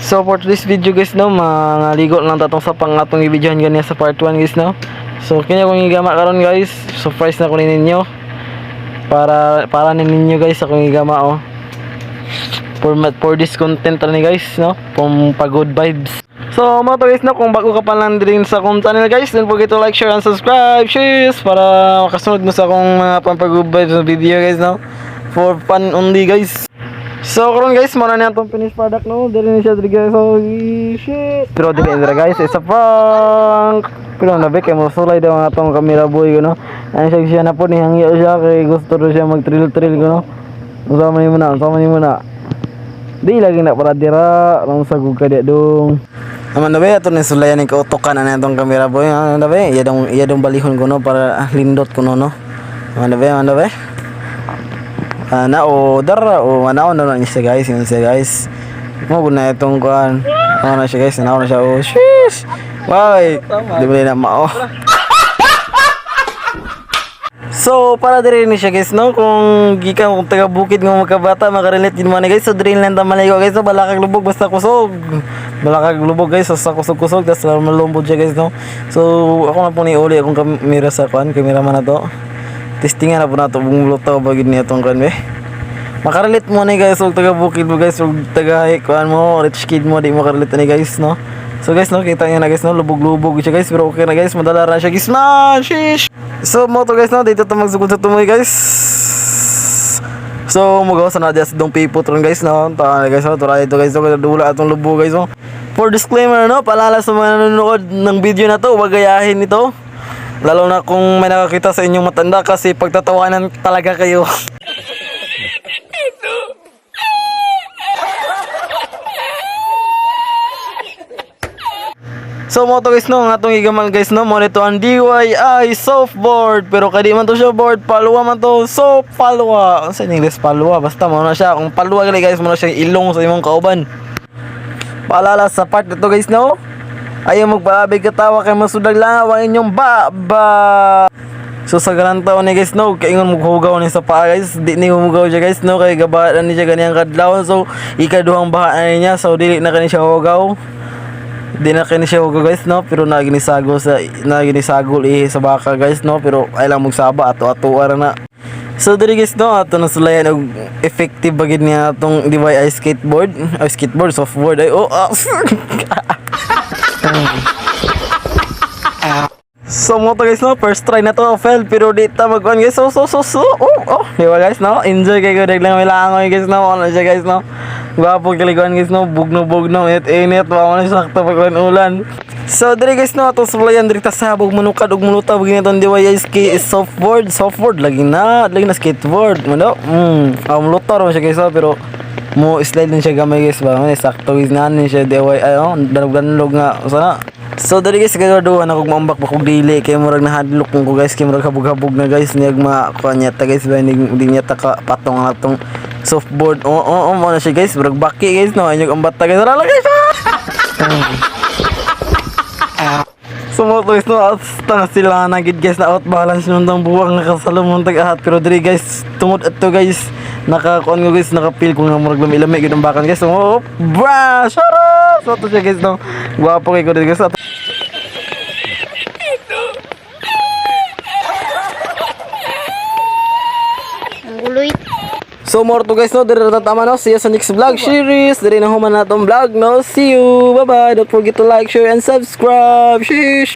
So for this video, guys, no, mga ligo lang tatong sa pangatong i-videohan ganiya sa part 1, guys, no. So kanya kong igama karon, guys, surprise na ko ni ninyo. Para para ni ninyo, guys, akong igama, oh. For this content ni, guys, no, pang pa good vibes. So mo to, guys, no, kung bago ka pa lang din sa akong channel, guys, don't forget to like, share and subscribe. Cheers para makasunod mo sa akong mga pampa good vibes na video, guys, no. For fun only, guys. So karon, guys, mo na niya atong finished product, no. Dili ni siya diri, guys. Oh shit. Pero dili ni guys, it's a prank. Pero nabi kay mo sulay daw ang atong camera boy no. Ay siya siya na po ni hangyo siya kay gusto ro siya mag thrill thrill ko, no. Unsa man nimo na? Unsa man nimo na? Di lagi na para dira, lang sa ka di dong. Aman na ba ato ni sulayan ni kautokan ana atong camera boy. Ano na ba? Iya dong balihon ko, no, para lindot ko, no, no. Aman na ba? Aman na ba? Ana o dara o ana na na siya, guys, yun siya, guys. Mo na itong kuan. Ano na siya, guys, ana na siya, oh sheesh. Why? Di ba na mao? So, para diri ni siya, guys, no? Kung gikan kung taga bukid nga magkabata, makarelate din mo ni, guys. So, diri lang ta maligo, guys. So, balakag lubog, basta kusog. Balakag lubog, guys, basta kusog-kusog. Tapos, malumbod siya, guys, no? So, ako na po ni uli akong kamera sa kuan, cameraman na to. Testingan na po na to, bumulutaw ba gid niya itong kuan, be? Makarelate mo ni, guys, og taga bukid mo, guys, og taga kuan mo, rich kid mo, di mo makarelate ni, guys, no? So guys, no, kita niyo na, guys, no, lubog-lubog siya, guys, pero okay na, guys, madala ra siya, guys, man, sheesh. So mo to, guys, no, dito to magsugod sa tumoy, guys. So mugaw sa na diya sa dong pipot ron, guys, no. Ta guys, no, tura dito, guys, no, dula atong lubog, guys, no. For disclaimer, no, paalala sa mga nanonood ng video na to, huwag gayahin ito. Lalo na kung may nakakita sa inyong matanda kasi pagtatawanan talaga kayo. So mo to, guys, no, ang atong igaman, guys, no, mo nito ang DIY softboard, pero kadi man to siya board, palwa man to. So palwa. Unsa in English palwa? Basta mo na siya. Kung palwa gali, guys, mo na siya ilong sa imong kauban. Paalala sa part na to, guys, no. Ayaw magpalabig katawa kay masudag lang ang inyong ba. So sa ganang taon ni, guys, no, kaingon mo ni sa paa, guys, di ni humugaw siya, guys, no, kay gabahan ni siya ganiyang kadlawon. So ikaduhang baha na niya, so dili na kani siya hugaw. Di na kini siya hugaw, guys, no, pero naginisago sa naginisagol ihi sa baka, guys, no, pero ay lang magsaba ato ato ara na. So diri, guys, no, ato na sulayan og effective ba gid niya atong DIY skateboard, ay skateboard, softboard ay oh. Ah. So mo to, guys, no, first try na to, fail, pero di ta magkuan, guys. So so so so oh oh, di ba, guys, no? Enjoy kay ko lang may langoy, guys, no. Ano siya, guys, no? Gwapo kaliguan, guys, no, bugno bugno, init init wa man sakto pag ulan. So diri, guys, no, atong sulayan diri ta sa habog manukad og mulutaw gini tong DIY softboard, softboard lagi na skateboard mo, no. Ah, mulutaw ra siya, guys, oh, pero mo slide din siya gamay, guys, ba. May sakto guys na ni siya DIY ay oh, dalog-dalog nga sana. So diri, guys, kagaduhan ako maambak ba kog dili kay murag nahadlok ko, guys, kay murag habog-habog na, guys, niyag ma kuan niya ta, guys, ba di niya ta ka patong ang atong softboard. Oh, mo na siya, guys, murag baki, guys, no, inyong ambata, guys, wala guys. So mo to, guys, no, hasta sila na gid, guys, na out balance nung tang buwang nakasalumon tag ahat, pero diri, guys, tungod adto, guys, naka kuan ko, guys, naka-feel ko nga murag lami-lami gid ang bakan, guys. So oh, bra, shara. So to siya, guys, no, gwapo kay ko diri, guys. Ang guloy. So more to, guys, no, diri na tama, no. See you sa next vlog series. Diri na human na atong vlog, no. See you. Bye bye. Don't forget to like, share and subscribe. Sheesh.